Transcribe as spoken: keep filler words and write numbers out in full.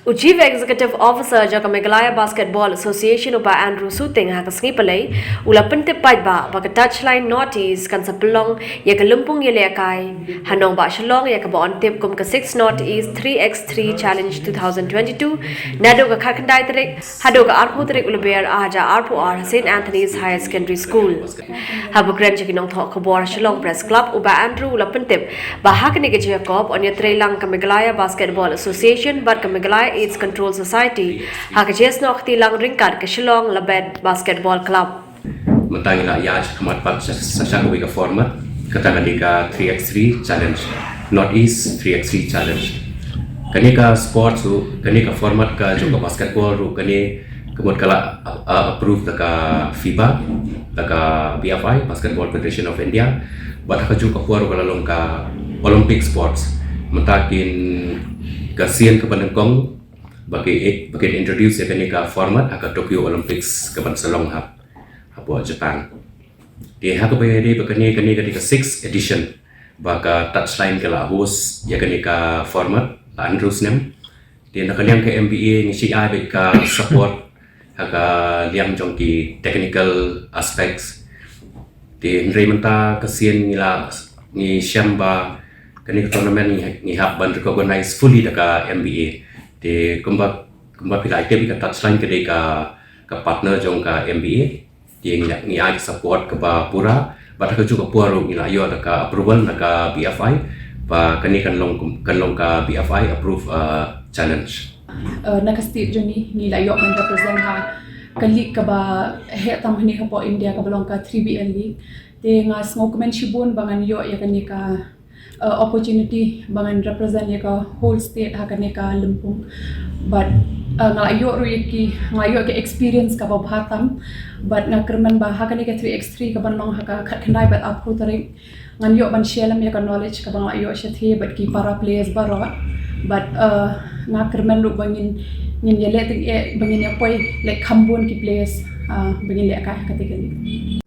U Chief Executive Officer jong ka Meghalaya Basketball Association, u Bah Andrew Suting, ha ka sngi Palei u la pyntip paidbah ba ka Touchline North East kan sa pynlong ïa ka lympung ïalehkai ha nongbah Shillong ïa kaba yn tip kum ka Six North East three X three Challenge two thousand twenty-two, naduh ka khatkhyndai tarik haduh ka arphew tarik u Lber arhajar arphew ar ha St Anthony's Higher Secondary School. Haba kren sha ki nongthoh khubor Shillong Press Club, u Bah Andrew u la pyntip ba ha kane ka jingïakob yn ïatreilang ka Meghalaya Basketball Association bad ka Meghalaya AIDS Control Society ha ka jingïasnoh kti lang ryngkat ka Shillong Labad Basketball Club. Mynta ngi la ïaid sha khmat pat sha, sha, sha kawei ka format, kata ka dei ka three x three challenge, North East three x three challenge. Kane ka sports ruh, kane ka format ka jong ka basketball ruh, kane ka mut ka la, uh, approve da ka FIBA, da ka BFI, Basketball Federation of India, bad ha kajuh ka por ruh ka la long ka Olympic sports. Mynta kin ka sien kaba nyngkong ba ki, ba kin introduce ïa kane ka format ha ka Tokyo Olympics kaban sa long ha, hapoh Japan. Te ha kaba ïadei ba kane, kane ka dei ka sixth edition ba ka Touchline ka la host ïa kane ka format la hynriew snem. Te na ka liang ka MBA ngi shu ai beit ka support ha ka liang jong ki technical aspects. Te hynrei mynta ka sien ngi la, ngi shem ba kane ka tournament ngi, ngi hap ban recognize fully da ka MBA. Te kumba, kumba phi la tip, ka Touchline ka dei ka, ka partner jong ka MBA. Te ngi la, ngi ai ka support kaba pura, bad ha kajuh ka por ruh ngi la ïoh da ka approval na ka BFI ba kane kan long, kan long ka BFI approved, uh, challenge. Uh, na ka state jong ngi, ngi la ïoh ban represent ha ka league kaba heh tam hangne hapoh India kaba long ka three B L league. Te nga sngewkmen shibun ba ngan ïoh ïa kane ka, uh, opportunity ba ngan represent ïa ka whole state ha kane ka lympung. Bad, uh, nga la ïoh ruh ïa ki, nga la ïoh ka experience kaba bha tam. Bad nga kyrmen ba ha kane ka three x three kaban long ha ka khatkhyndai bad arphew tarik, ngan ïoh ban share lem ïa ka knowledge kaba nga la ïoh shathie bad ki para players baroh. Bad, uh, nga kyrmen ruh ba ngin, ngin ïaleh tyngeh, ba ngin ïa poi leh kham bun ki players, uh, ba ngin lehkai ha kata ka league.